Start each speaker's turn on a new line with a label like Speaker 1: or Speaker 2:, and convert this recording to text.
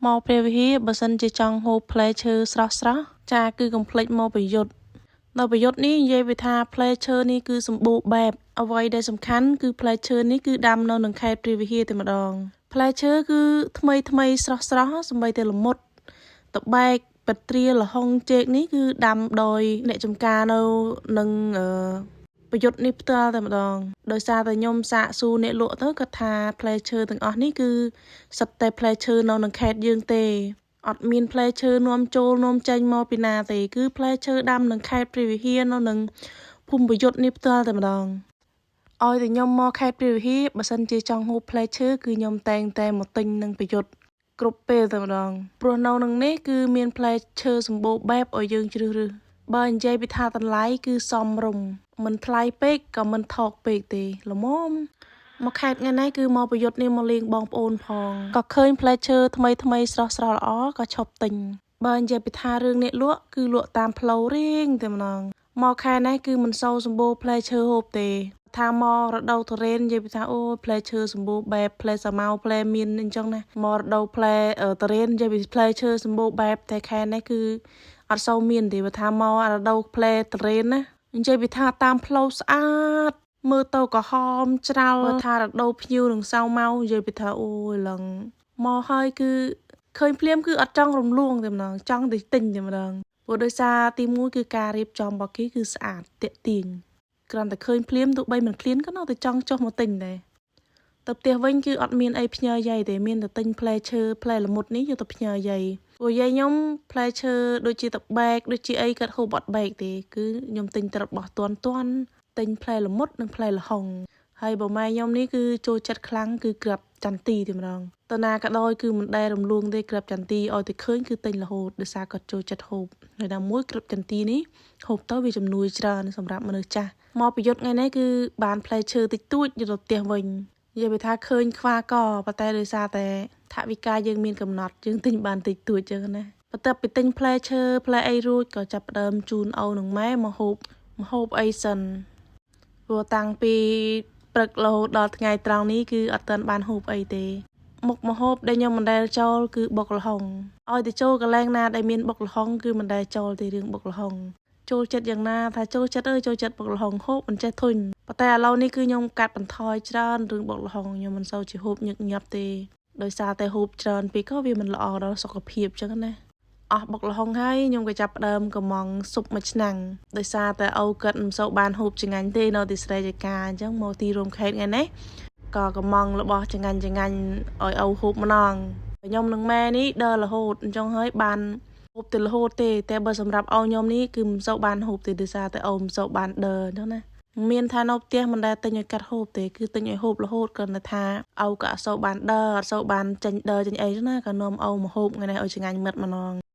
Speaker 1: មកព្រះវិហារបើសិនជាចង់ហូបផ្លែឈើស្រស់ៗចាគឺកុំភ្លេចមកប្រយុទ្ធនៅប្រយុទ្ធនេះនិយាយវាថាផ្លែឈើនេះគឺសម្បូរបែបអ្វីដែលសំខាន់គឺផ្លែឈើនេះគឺដាំនៅនឹងខេត្តព្រះវិហារតែម្ដងផ្លែឈើគឺថ្មីថ្មីស្រស់ស្រស់សម្បីតែល្មុតតបែកបត្រាលហុងចេកនេះគឺដាំដោយអ្នកចំការនៅនឹងអឺប្រយុទ្ធនេះផ្ទាល់តែម្ដងដោយសារតែខ្ញុំសាកសួរអ្នកលក់ទៅគាត់ថាផ្លែឈើទាំងអស់នេះគឺសុទ្ធតែផ្លែឈើនៅនឹងខេត្តយើងទេអត់មានផ្លែឈើនាំចូលនាំចេញមកពីណាទេគឺផ្លែឈើដាំនឹងខេត្តព្រះវិហារនៅនឹងភូមិប្រយុទ្ធនេះផ្ទាល់តែម្ដងឲ្យតែខ្ញុំមកខេត្តព្រះវិហារបើសិនជាចង់ហូបផ្លែឈើគឺខ្ញុំតែងតែមកទិញនឹងប្រយុទ្ធគ្រប់ពេលតែម្ដងព្រោះនៅនឹងនេះគឺមានផ្លែឈើសម្បូរបែបឲ្យយើងជ្រើសរើសបើនិយាយពីថាតម្លៃគឺសមរម្យមិនថ្លៃពេកក៏មិនថោកពេកទេល្មមមកខេត្តថ្ងៃនេះគឺមកប្រយុទ្ធនេះមកលេងបងប្អូនផងក៏ឃើញផ្លែឈើថ្មីថ្មីស្រស់ស្រស់ល្អក៏ឈប់ទិញបើនិយាយពីថារឿងអ្នកលក់គឺលក់តាមផ្លូវរៀងតែម្ដងមកខែនេះគឺមិនសូវសម្បូរផ្លែឈើហូបទេថាមករដូវទុរេននិយាយពីថាអូផ្លែឈើសម្បូរបែបផ្លែសាម៉ៅផ្លែមានអញ្ចឹងណាមករដូវផ្លែទុរេននិយាយពីផ្លែឈើសម្បូរបែបតែខែនេះគឺអត់សូវមានទេបើថាមករដូវផ្លែទុរេនណានិយាយពីថាតាមផ្លូវស្អាតមើលទៅក្រហមច្រាលបើថារដូវភ្ញៀវនឹងសៅម៉ៅនិយាយពីថាអូយឡើងមកហើយគឺឃើញភ្លាមគឺអត់ចង់រំលងតែម្ដងចង់ទៅទិញតែម្ដងព្រោះដោយសារទីមួយគឺការរៀបចំរបស់គេគឺស្អាតទាក់ទាញគ្រាន់តែឃើញភ្លាមទោះបីមិនឃ្លានក៏នៅតែចង់ចុះមកទិញដែរទៅផ្ទះវិញគឺអត់មានអីផ្ញើយាយទេមានតែទិញផ្លែឈើផ្លែល្មុតនេះយកទៅផ្ញើយាយព្រោះយាយខ្ញុំផ្លែឈើដូចជាតបែកដូចជាអីគាត់ហូបអត់បែកទេគឺខ្ញុំទិញត្ររបស់តាន់តាន់ទិញផ្លែល្មុតនិងផ្លែល្ហុងហើយបើម៉ែខ្ញុំនេះគឺចូលចិត្តខ្លាំងគឺក្រាប់ចន្ទីតែម្ដងតណាក៏ដោយគឺមិនដែលរំលងទេក្រាប់ចន្ទីឲ្យតែឃើញគឺទិញរហូតដោយសារគាត់ចូលចិត្តហូបហើយដល់មួយក្រាប់ចន្ទីនេះហូបទៅវាជំនួយច្រើនសម្រាប់មនុស្សចាស់មកប្រយុទ្ធថ្ងៃនេះគឺបានផ្លែឈើតិចតួចយកទៅផ្ទះវិញនិយាយពីថាឃើញខ្វះកប៉ុន្តែដោយសារតែថវិកាយើងមានកំណត់យើងទិញបានតិចតួចចឹងណាបន្ទាប់ពីទិញផ្លែឈើផ្លែអីរួចក៏ចាប់ផ្ដើមជូនឪនិងម៉ែមកហូបមកហូបអីសិនព្រោះតាំងពីព្រឹករហូតដល់ថ្ងៃត្រង់នេះគឺអត់ទាន់បានហូបអីទេមុខម្ហូបដែលខ្ញុំមិនដែលចូលគឺបុកល្ហុងឲ្យទៅចូលកន្លែងណាដែលមានបុកល្ហុងគឺមិនដែលចូលទេរឿងបុកល្ហុងចូលចិត្តយ៉ាងណាថាចូលចិត្តអើយចូលចិត្តបុកល្ហុងហូបមិនចេះធុញប៉ុន្តែឥឡូវនេះគឺខ្ញុំកាត់បន្ថយច្រើនរឿងបុកល្ហុងខ្ញុំមិនសូវជាហូបញឹកញាប់ទេដោយសារតែហូបច្រើនពេកក៏វាមិនល្អដល់សុខភាពចឹងណាអស់បុកល្ហុងហើយខ្ញុំក៏ចាប់ផ្ដើមកំងស៊ុបមួយឆ្នាំងដោយសារតែឪគាត់មិនសូវបានហូបចង្ងាញ់ទេនៅទីស្រែចកាអញ្ចឹងមកទីរួមខេត្តថ្ងៃនេះក៏កំងរបស់ចង្ងាញ់ចង្ងាញ់ឲ្យឪហូបម្ដងខ្ញុំនិងម៉ែនេះដើររហូតអញ្ចឹងហើយបានហូបទៅរហូតទេតែបើសម្រាប់ឪខ្ញុំនេះគឺមិនសូវបានហូបទេដោយសារតែឪមិនសូវបានដើរអញ្ចឹងណាមានថានៅផ្ទះមិនដែលទិញឲ្យកាត់ហូបទេគឺទិញឲ្យហូបរហូតគ្រាន់តែថាឪក៏អត់សូវបានដើរអត់សូវបានចេញដើរចេញអីណាក៏នាំឪមកហូបថ្ងៃនេះឲ្យឆ្ងាញ់មិត្តម្ដង។